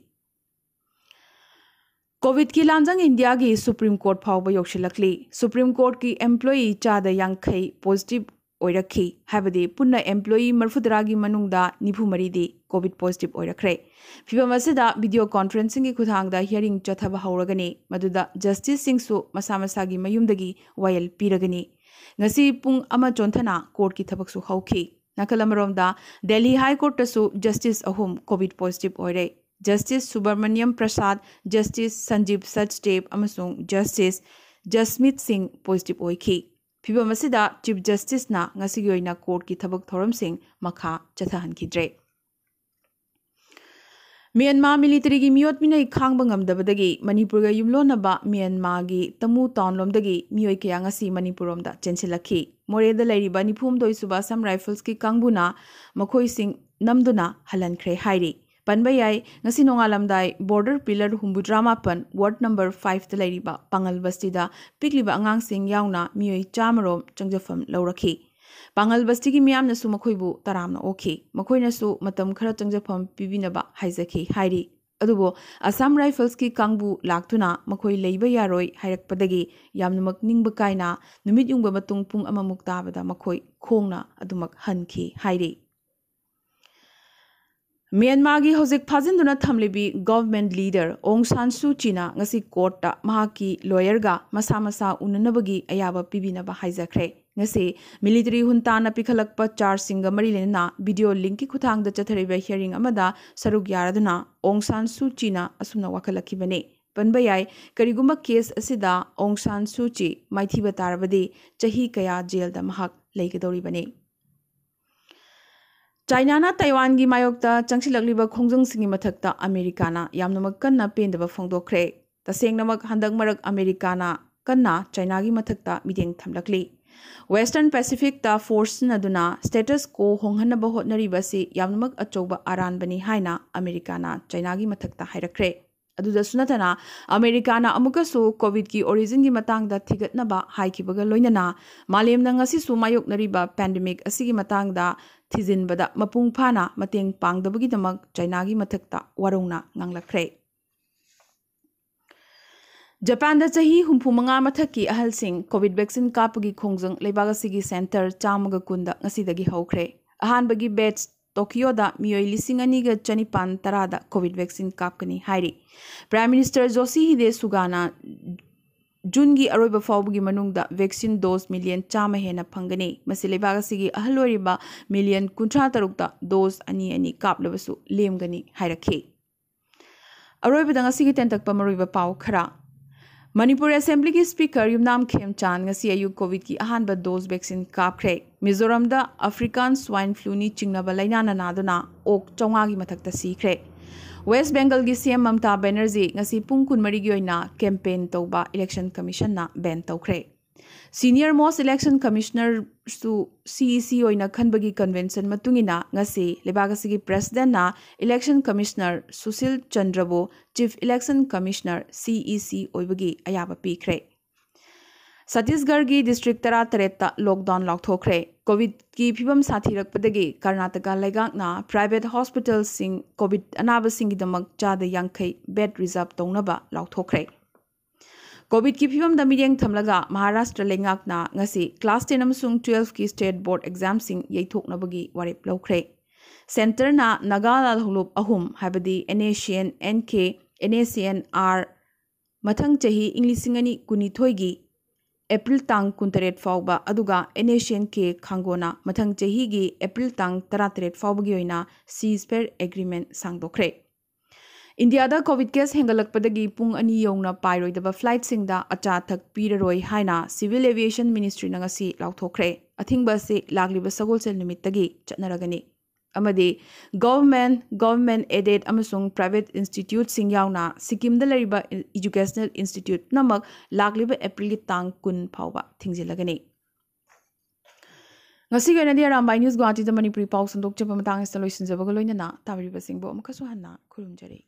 ꯀꯣꯚꯤꯗꯀꯤ ꯂꯥꯟꯖꯪ ꯏꯟꯗꯤꯌꯥꯒꯤ ꯁꯨꯄ꯭ꯔꯤꯝ ꯀꯣꯔꯠ ꯐꯥꯎꯕ ꯌꯧꯁꯤꯜꯂꯛꯂꯤ꯫ ꯁꯨꯄ꯭ꯔꯤꯝ ꯀꯣꯔꯠꯀꯤ ꯑꯦꯝꯄ꯭ꯂꯣꯌꯤ ꯆꯥꯗ ꯌꯥꯡꯈꯩ ꯄꯣꯖꯤꯇꯤꯚ ꯑꯣꯏꯔꯛꯈꯤ ꯍꯥꯏꯕꯗꯤ ꯄꯨꯟꯅ ꯑꯦꯝꯄ꯭ꯂꯣꯌꯤ ꯃꯔꯤꯐꯨꯇꯔꯥꯒꯤ ꯃꯅꯨꯡꯗ ꯅꯤꯐꯨ ꯃꯔꯤꯗꯤ ꯀꯣꯚꯤꯗ ꯄꯣꯖꯤꯇꯤꯚ ꯑꯣꯏꯔꯛꯈ꯭ꯔꯦ꯫ ꯐꯤꯚꯝ ꯑꯁꯤꯗ ꯚꯤꯗꯤꯑꯣ ꯀꯣꯟꯐꯔꯦꯟꯁꯤꯡꯒꯤ ꯈꯨꯠꯊꯥꯡꯗ ꯍꯤꯌꯔꯤꯡ ꯆꯠꯊꯕ ꯍꯧꯔꯒꯅꯤ, ꯃꯗꯨꯗ ꯖꯁꯇꯤꯁꯁꯤꯡꯁꯨ ꯃꯁꯥ ꯃꯁꯥꯒꯤ ꯃꯌꯨꯝꯗꯒꯤ ꯋꯥꯌꯦꯜ ꯄꯤꯔꯒꯅꯤ꯫ ꯉꯁꯤ ꯄꯨꯡ ꯑꯃ ꯆꯣꯟꯊꯅ ꯀꯣꯔꯠꯀꯤ ꯊꯕꯛꯁꯨ ꯍꯧꯈꯤ꯫ ꯅꯥꯀꯜ ꯑꯃꯔꯣꯝꯗ, ꯗꯦꯜꯂꯤ ꯍꯥꯏ ꯀꯣꯔꯠꯇꯁꯨ ꯖꯁꯇꯤꯁ ꯑꯍꯨꯝ ꯀꯣꯚꯤꯗ ꯄꯣꯖꯤꯇꯤꯚ ꯑꯣꯏꯔꯦ꯫ ꯖꯁꯇꯤꯁ ꯁꯨꯕ꯭ꯔꯃꯅꯤꯌꯝ ꯄ꯭ꯔꯁꯥꯗ, ꯖꯁꯇꯤꯁ ꯁꯟꯖꯤꯕ ꯁꯆꯗꯦꯕ ꯑꯃꯁꯨꯡ ꯖꯁꯇꯤꯁ ꯖꯁꯃꯤꯠ ꯁꯤꯡ ꯄꯣꯖꯤꯇꯤꯚ ꯑꯣꯏꯈꯤ꯫ ꯐꯤꯚꯝ ꯑꯁꯤꯗ ꯆꯤꯐ ꯖꯁꯇꯤꯁꯅ ꯉꯁꯤꯒꯤ ꯑꯣꯏꯅ ꯀꯣꯔꯠꯀꯤ ꯊꯕꯛ ꯊꯧꯔꯝꯁꯤꯡ ꯃꯈꯥ ꯆꯠꯊꯍꯟꯈꯤꯗ꯭ꯔꯦ꯫ ꯃ꯭ꯌꯥꯟꯃꯥꯔ ꯃꯤꯂꯤꯇꯔꯤꯒꯤ ꯃꯤꯑꯣꯠ ꯃꯤꯅꯩ ꯈꯥꯡꯕ ꯉꯝꯗꯕꯗꯒꯤ ꯃꯅꯤꯄꯨꯔꯒ ꯌꯨꯝꯂꯣꯟꯅꯕ ꯃ꯭ꯌꯥꯟꯃꯥꯔꯒꯤ ꯇꯃꯨ ꯇꯥꯎꯟꯂꯣꯝꯗꯒꯤ ꯃꯤꯑꯣꯏ ꯀꯌꯥ ꯉꯁꯤ ꯃꯅꯤꯄꯨꯔꯔꯣꯝꯗ ꯆꯦꯟꯁꯤꯜꯂꯛꯈꯤ꯫ ꯃꯣꯔꯦꯗ ꯂꯩꯔꯤꯕ ꯅꯤꯐꯨꯍꯨꯝꯗꯣꯏ ꯁꯨꯕ ꯑꯁꯥꯝ ꯔꯥꯏꯐꯜꯁꯀꯤ ꯀꯥꯡꯕꯨꯅ ꯃꯈꯣꯏꯁꯤꯡ ꯅꯝꯗꯨꯅ ꯍꯜꯍꯟꯈ꯭ꯔꯦ ꯍꯥꯏꯔꯤ꯫ ꯄꯟꯕ ꯌꯥꯏ, ꯉꯁꯤ ꯅꯣꯡꯉꯥꯜꯂꯝꯗꯥꯏ ꯕꯣꯔꯗꯔ ꯄꯤꯂꯔ ꯍꯨꯝꯐꯨꯇꯔꯥ ꯃꯥꯄꯟ, ꯋꯥꯔꯗ ꯅꯝꯕꯔ ꯐꯥꯏꯚꯇ ꯂꯩꯔꯤꯕ ꯄꯥꯉꯜ ꯕꯁꯇꯤꯗ ꯄꯤꯛꯂꯤꯕ ꯑꯉꯥꯡꯁꯤꯡ ꯌꯥꯎꯅ ꯃꯤꯑꯣꯏ ꯆꯥꯃꯔꯣꯝ ꯆꯪꯖꯐꯝ ꯂꯧꯔꯛꯈꯤ꯫ ꯄꯥꯉꯜ ꯕꯁꯇꯤꯒꯤ ꯃꯤꯌꯥꯝꯅꯁꯨ ꯃꯈꯣꯏꯕꯨ ꯇꯔꯥꯝꯅ ꯑꯣꯛꯈꯤ꯫ ꯃꯈꯣꯏꯅꯁꯨ ꯃꯇꯝ ꯈꯔ ꯆꯪꯖꯐꯝ ꯄꯤꯕꯤꯅꯕ ꯍꯥꯏꯖꯈꯤ ꯍꯥꯏꯔꯤ꯫ ꯑꯗꯨꯕꯨ ꯑꯁꯥꯝ ꯔꯥꯏꯐꯜꯁꯀꯤ ꯀꯥꯡꯕꯨ ꯂꯥꯛꯇꯨꯅ ꯃꯈꯣꯏ ꯂꯩꯕ ꯌꯥꯔꯣꯏ ꯍꯥꯏꯔꯛꯄꯗꯒꯤ ꯌꯥꯝꯅꯃꯛ ꯅꯤꯡꯕ ꯀꯥꯏꯅ ꯅꯨꯃꯤꯠ ꯌꯨꯡꯕ ꯃꯇꯨꯡ ꯄꯨꯡ ꯑꯃꯃꯨꯛ ꯇꯥꯕꯗ ꯃꯈꯣꯏ ꯈꯣꯡꯅ ꯑꯗꯨꯃꯛ ꯍꯟꯈꯤ ꯍꯥꯏꯔꯤ꯫ ꯃ꯭ꯌꯥꯟꯃꯥꯔꯒꯤ ꯍꯧꯖꯤꯛ ꯐꯥꯖꯤꯟꯗꯨꯅ ꯊꯝꯂꯤꯕꯤ ꯒꯚꯔꯟꯃꯦꯟꯠ ꯂꯤꯗꯔ ꯑꯣꯡ ꯁꯥꯟ ꯁꯨ ꯆꯤꯅ ꯉꯁꯤ ꯀꯣꯔꯠꯇ ꯃꯍꯥꯛꯀꯤ ꯂꯣꯌꯔꯒ ꯃꯁꯥ ꯃꯁꯥ ꯎꯅꯅꯕꯒꯤ ꯑꯌꯥꯕ ꯄꯤꯕꯤꯅꯕ ꯍꯥꯏꯖꯈ꯭ꯔꯦ꯫ ꯉꯁꯤ ꯃꯤꯂꯤꯇꯔꯤ ꯍꯨꯟꯇꯥꯅ ꯄꯤꯈꯠꯂꯛꯄ ꯆꯥꯔꯖꯁꯤꯡꯒ ꯃꯔꯤ ꯂꯩꯅꯅ ꯚꯤꯗꯤꯑꯣ ꯂꯤꯡꯛꯀꯤ ꯈꯨꯠꯊꯥꯡꯗ ꯆꯠꯊꯔꯤꯕ ꯍꯤꯌꯥꯔꯤꯡ ꯑꯃꯗ ꯁꯔꯨꯛ ꯌꯥꯔꯗꯨꯅ ꯑꯣꯡ ꯁꯥꯟ ꯁꯨ ꯆꯤꯅ ꯑꯁꯨꯝꯅ ꯋꯥꯀꯠꯂꯛꯈꯤꯕꯅꯤ꯫ ꯄꯟꯕ ꯌꯥꯏ, ꯀꯔꯤꯒꯨꯝꯕ ꯀꯦꯁ ꯑꯁꯤꯗ ꯑꯣꯡ ꯁꯥꯟ ꯁꯨ ꯆꯤ ꯃꯥꯏꯊꯤꯕ ꯇꯥꯔꯕꯗꯤ ꯆꯍꯤ ꯀꯌꯥ ꯖꯦꯜꯗ ꯃꯍꯥꯛ ꯂꯩꯒꯗꯧꯔꯤꯕꯅꯤ꯫ ꯆꯥꯏꯅꯥꯅ ꯇꯥꯏꯋꯥꯟꯒꯤ ꯃꯥꯌꯣꯛꯇ ꯆꯪꯁꯤꯜꯂꯛꯂꯤꯕ ꯈꯣꯡꯖꯪꯁꯤꯡꯒꯤ ꯃꯊꯛꯇ ꯑꯃꯦꯔꯤꯀꯥꯅ ꯌꯥꯝꯅꯃꯛ ꯀꯟꯅ ꯄꯦꯟꯗꯕ ꯐꯣꯡꯗꯣꯛꯈ꯭ꯔꯦ꯫ ꯇꯁꯦꯡꯅꯃꯛ ꯍꯟꯗꯛ ꯃꯔꯛ ꯑꯃꯦꯔꯤꯀꯥꯅ ꯀꯟꯅ ꯆꯥꯏꯅꯥꯒꯤ ꯃꯊꯛꯇ ꯃꯤꯠꯌꯦꯡ ꯊꯝꯂꯛꯂꯤ꯫ ꯋꯦꯁꯇꯔꯟ ꯄꯦꯁꯤꯐꯤꯛꯇ ꯐꯣꯔꯁ ꯁꯤꯖꯤꯟꯅꯗꯨꯅ ꯁ꯭ꯇꯦꯇꯁ ꯀꯣ ꯍꯣꯡꯍꯟꯅꯕ ꯍꯣꯠꯅꯔꯤꯕ ꯑꯁꯤ ꯌꯥꯝꯅꯃꯛ ꯑꯆꯧꯕ ꯑꯔꯥꯟꯕꯅꯤ ꯍꯥꯏꯅ ꯑꯃꯦꯔꯤꯀꯥꯅ ꯆꯥꯏꯅꯥꯒꯤ ꯃꯊꯛꯇ ꯍꯥꯏꯔꯛꯈ꯭ꯔꯦ꯫ ꯑꯗꯨꯗꯁꯨ ꯅꯠꯇꯅ ꯑꯃꯦꯔꯤꯀꯥꯅ ꯑꯃꯨꯛꯀꯁꯨ ꯀꯣꯚꯤꯗꯀꯤ ꯑꯣꯔꯤꯖꯤꯟꯒꯤ ꯃꯇꯥꯡꯗ ꯊꯤꯒꯠꯅꯕ ꯍꯥꯏꯈꯤꯕꯒ ꯂꯣꯏꯅꯅ ꯃꯥꯂꯦꯝꯅ ꯉꯁꯤꯁꯨ ꯃꯥꯌꯣꯛꯅꯔꯤꯕ ꯄꯦꯟꯗꯦꯃꯤꯛ ꯑꯁꯤꯒꯤ ꯃꯇꯥꯡꯗ ꯊꯤꯖꯤꯟꯕꯗ ꯃꯄꯨꯡ ꯐꯥꯅ ꯃꯇꯦꯡ ꯄꯥꯡꯗꯕꯒꯤꯗꯃꯛ ꯆꯥꯏꯅꯥꯒꯤ ꯃꯊꯛꯇ ꯋꯥꯔꯧꯅ ꯉꯥꯡꯂꯛꯈ꯭ꯔꯦ꯫ ꯖꯄꯥꯟꯗ ꯆꯍꯤ ꯍꯨꯝꯐꯨ ꯃꯉꯥ ꯃꯊꯛꯀꯤ ꯑꯍꯜꯁꯤꯡ ꯀꯣꯚꯤꯗ ꯚꯦꯛꯁꯤꯟ ꯀꯥꯞꯄꯒꯤ ꯈꯣꯡꯖꯪ ꯂꯩꯕꯥꯛ ꯑꯁꯤꯒꯤ ꯁꯦꯟꯇꯔ ꯆꯥꯝꯃꯒ ꯀꯨꯟꯗ ꯉꯁꯤꯗꯒꯤ ꯍꯧꯈ꯭ꯔꯦ꯫ ꯑꯍꯥꯟꯕꯒꯤ ꯕꯦꯠꯆ ꯇꯣꯀꯤꯌꯣꯗ ꯃꯤꯑꯣꯏ ꯂꯤꯁꯤꯡ ꯑꯅꯤꯒ ꯆꯅꯤꯄꯥꯟ ꯇꯔꯥꯗ ꯀꯣꯚꯤꯗ ꯚꯦꯛꯁꯤꯟ ꯀꯥꯞꯀꯅꯤ ꯍꯥꯏꯔꯤ꯫ ꯄ꯭ꯔꯥꯏꯝ ꯃꯤꯅꯤꯁꯇꯔ ꯖꯣꯁꯤꯍꯤꯗꯦ ꯁꯨꯒꯥꯅ ꯖꯨꯟꯒꯤ ꯑꯔꯣꯏꯕ ꯐꯥꯎꯕꯒꯤ ꯃꯅꯨꯡꯗ ꯚꯦꯛꯁꯤꯟ ꯗꯣꯁ ꯃꯤꯂꯤꯌꯟ ꯆꯥꯝꯃ ꯍꯦꯟꯅ ꯐꯪꯒꯅꯤ꯫ ꯃꯁꯤ ꯂꯩꯕꯥꯛ ꯑꯁꯤꯒꯤ ꯑꯍꯜ ꯑꯣꯏꯔꯤꯕ ꯃꯤꯂꯤꯌꯟ ꯀꯨꯟꯊ꯭ꯔꯥ ꯇꯔꯨꯛꯇ ꯗꯣꯁ ꯑꯅꯤ ꯑꯅꯤ ꯀꯥꯞꯂꯕꯁꯨ ꯂꯦꯝꯒꯅꯤ ꯍꯥꯏꯔꯛꯈꯤ꯫ ꯑꯔꯣꯏꯕꯗ ꯉꯁꯤꯒꯤ ꯇꯦꯟꯇꯛꯄ ꯃꯔꯨꯑꯣꯏꯕ ꯄꯥꯎ ꯈꯔ꯫ ꯃꯅꯤꯄꯨꯔ ꯑꯦꯁꯦꯝꯕ꯭ꯂꯤꯒꯤ ꯁ꯭ꯄꯤꯀꯔ ꯌꯨꯝꯅꯥꯝ ꯈꯦꯝꯆꯥꯟ ꯉꯁꯤ ꯑꯌꯨꯛ ꯀꯣꯚꯤꯗꯀꯤ ꯑꯍꯥꯟꯕ ꯗꯣꯁ ꯚꯦꯛꯁꯤꯟ ꯀꯥꯞꯈ꯭ꯔꯦ꯫ ꯃꯤꯖꯣꯔꯥꯝꯗ ꯑꯐ꯭ꯔꯤꯀꯥꯟ ꯁ꯭ꯋꯥꯏꯟ ꯐ꯭ꯂꯨꯅꯤ ꯆꯤꯡꯅꯕ ꯂꯥꯏꯅꯥꯅ ꯅꯥꯗꯨꯅ ꯑꯣꯛ ꯆꯥꯝꯃꯉꯥꯒꯤ ꯃꯊꯛꯇ ꯁꯤꯈ꯭ꯔꯦ꯫ ꯋꯦꯁ ꯕꯦꯡꯒꯜꯒꯤ ꯁꯤ ꯑꯦꯝ ꯃꯝꯇꯥ ꯕꯦꯅꯔꯖꯤ ꯉꯁꯤ ꯄꯨꯡ ꯀꯨꯟꯃꯔꯤꯒꯤ ꯑꯣꯏꯅ ꯀꯦꯝꯄꯦꯟ ꯇꯧꯕ ꯏꯂꯦꯛꯁꯟ ꯀꯃꯤꯁꯟꯅ ꯕꯦꯟ ꯇꯧꯈ꯭ꯔꯦ꯫ ꯁꯤꯅꯤꯌꯔ ꯃꯣꯁ ꯏꯂꯦꯛꯁꯟ ꯀꯃꯤꯁꯅꯔꯁꯨ ꯁꯤ ꯏ ꯁꯤ ꯑꯣꯏꯅ ꯈꯟꯕꯒꯤ ꯀꯟꯚꯦꯟꯁꯟ ꯃꯇꯨꯡ ꯏꯟꯅ ꯉꯁꯤ ꯂꯩꯕꯥꯛ ꯑꯁꯤꯒꯤ ꯄ꯭ꯔꯦꯁꯤꯗꯦꯟꯠꯅ ꯏꯂꯦꯛꯁꯟ ꯀꯃꯤꯁꯅꯔ ꯁꯨꯁꯤꯜ ꯆꯟꯗ꯭ꯔꯕꯨ chief election commissioner C E C ꯑꯣꯏꯕꯒꯤ ꯑꯌꯥꯕ ꯄꯤꯈ꯭ꯔꯦ꯫ ꯁꯠꯇꯤꯁꯒꯔꯒꯤ ꯗꯤꯁꯇ꯭ꯔꯤꯛ ꯇꯔꯥꯇꯔꯦꯠꯇ ꯂꯣꯛꯗꯥꯎꯟ ꯂꯥꯎꯊꯣꯛꯈ꯭ꯔꯦ꯫ ꯀꯣꯚꯤꯗꯀꯤ ꯐꯤꯕꯝ ꯁꯥꯊꯤꯔꯛꯄꯗꯒꯤ ꯀꯔꯅꯥꯇꯀꯥ ꯂꯩꯉꯥꯛꯅ ꯄ꯭ꯔꯥꯏꯚꯦꯠ ꯍꯣꯁꯄꯤꯇꯥꯜꯁꯤꯡ ꯀꯣꯚꯤꯗ ꯑꯅꯥꯕꯁꯤꯡꯒꯤꯗꯃꯛ ꯆꯥꯗ ꯌꯥꯡꯈꯩ ꯕꯦꯗ ꯔꯤꯖꯥꯔꯚ ꯇꯧꯅꯕ ꯂꯥꯎꯊꯣꯛꯈ꯭ꯔꯦ꯫ ꯀꯣꯚꯤꯗꯀꯤ ꯐꯤꯕꯝꯗ ꯃꯤꯠꯌꯦꯡ ꯊꯝꯂꯒ ꯃꯍꯥꯔꯥꯁꯇ꯭ꯔ ꯂꯩꯉꯥꯛꯅ ꯉꯁꯤ ꯀ꯭ꯂꯥꯁ ꯇꯦꯟ ꯑꯃꯁꯨꯡ ꯇꯨꯋꯦꯜꯐꯀꯤ ꯁ꯭ꯇꯦꯠ ꯕꯣꯔꯗ ꯑꯦꯛꯖꯥꯝꯁꯤꯡ ꯌꯩꯊꯣꯛꯅꯕꯒꯤ ꯋꯥꯔꯦꯞ ꯂꯧꯈ꯭ꯔꯦ꯫ ꯁꯦꯟꯇꯔꯅ ꯅꯥꯒꯥ ꯂꯥꯜꯍꯧꯂꯨꯞ ꯑꯍꯨꯝ, ꯍꯥꯏꯕꯗꯤ N A C N, N K, N A C N R, ꯃꯊꯪ ꯆꯍꯤ ꯏꯪ ꯂꯤꯁꯤꯡ ꯑꯅꯤ ꯀꯨꯟꯅꯤꯊꯣꯏꯒꯤ ꯑꯦꯄ꯭ꯔꯤꯜ ꯇꯥꯡ ꯀꯨꯟꯇꯔꯦꯠ ꯐꯥꯎꯕ, ꯑꯗꯨꯒ ꯑꯦꯟ ꯑꯦ ꯁꯤ ꯑꯦꯟ ꯀꯦ ꯈꯥꯡꯒꯣꯅ ꯃꯊꯪ ꯆꯍꯤꯒꯤ ꯑꯦꯄ꯭ꯔꯤꯜ ꯇꯥꯡ ꯇꯔꯥꯇꯔꯦꯠ ꯐꯥꯎꯕꯒꯤ ꯑꯣꯏꯅ ꯁꯤꯖ ꯐꯦꯌꯔ ꯑꯦꯒ꯭ꯔꯤꯃꯦꯟꯠ ꯁꯥꯡꯗꯣꯛꯈ꯭ꯔꯦ꯫ ꯏꯟꯗꯤꯌꯥꯗ ꯀꯣꯚꯤꯗ ꯀꯦꯁ ꯍꯦꯟꯒꯠꯂꯛꯄꯗꯒꯤ ꯄꯨꯡ ꯑꯅꯤ ꯌꯧꯅ ꯄꯥꯏꯔꯣꯏꯗꯕ ꯐ꯭ꯂꯥꯏꯠꯁꯤꯡꯗ ꯑꯆꯥ ꯑꯊꯛ ꯄꯤꯔꯔꯣꯏ ꯍꯥꯏꯅ ꯁꯤꯚꯤꯜ ꯑꯦꯚꯤꯌꯦꯁꯟ ꯃꯤꯅꯤꯁꯇ꯭ꯔꯤꯅ ꯉꯁꯤ ꯂꯥꯎꯊꯣꯛꯈ꯭ꯔꯦ꯫ ꯑꯊꯤꯡꯕ ꯑꯁꯤ ꯂꯥꯛꯂꯤꯕ ꯁꯒꯣꯜꯁꯦꯜ ꯅꯨꯃꯤꯠꯇꯒꯤ ꯆꯠꯅꯔꯒꯅꯤ꯫ ꯑꯃꯗꯤ ꯒꯚꯔꯟꯃꯦꯟꯠ, ꯒꯚꯔꯟꯃꯦꯟꯠ ꯑꯦꯗꯦꯗ ꯑꯃꯁꯨꯡ ꯄ꯭ꯔꯥꯏꯚꯦꯠ ꯏꯟꯁꯇꯤꯇ꯭ꯌꯨꯠꯁꯤꯡ ꯌꯥꯎꯅ ꯁꯤꯛꯀꯤꯝꯗ ꯂꯩꯔꯤꯕ ꯏ-, ꯏꯖꯨꯀꯦꯁꯅꯦꯜ ꯏꯟꯁꯇꯤꯇ꯭ꯌꯨꯠ ꯄꯨꯝꯅꯃꯛ ꯂꯥꯛꯂꯤꯕ ꯑꯦꯄ꯭ꯔꯤꯜꯒꯤ ꯇꯥꯡ ꯀꯨꯟ ꯐꯥꯎꯕ ꯊꯤꯡꯖꯤꯜꯂꯒꯅꯤ꯫ ꯉꯁꯤꯒꯤ ꯑꯣꯏꯅꯗꯤ ꯑꯔꯥꯝꯕꯥꯏ ꯅ꯭ꯌꯨꯁ ꯒꯨꯋꯥꯍꯥꯇꯤꯗ ꯃꯅꯤꯄꯨꯔꯤ ꯄꯥꯎ ꯁꯟꯗꯣꯛꯆꯕ ꯃꯇꯥꯡ ꯑꯁꯤꯗ ꯂꯣꯏꯁꯤꯟꯖꯕꯒ ꯂꯣꯏꯅꯅ ꯇꯥꯕꯤꯔꯤꯕꯁꯤꯡꯕꯨ ꯑꯃꯨꯛꯀꯁꯨ ꯍꯟꯅ ꯈꯨꯔꯨꯝꯖꯔꯤ꯫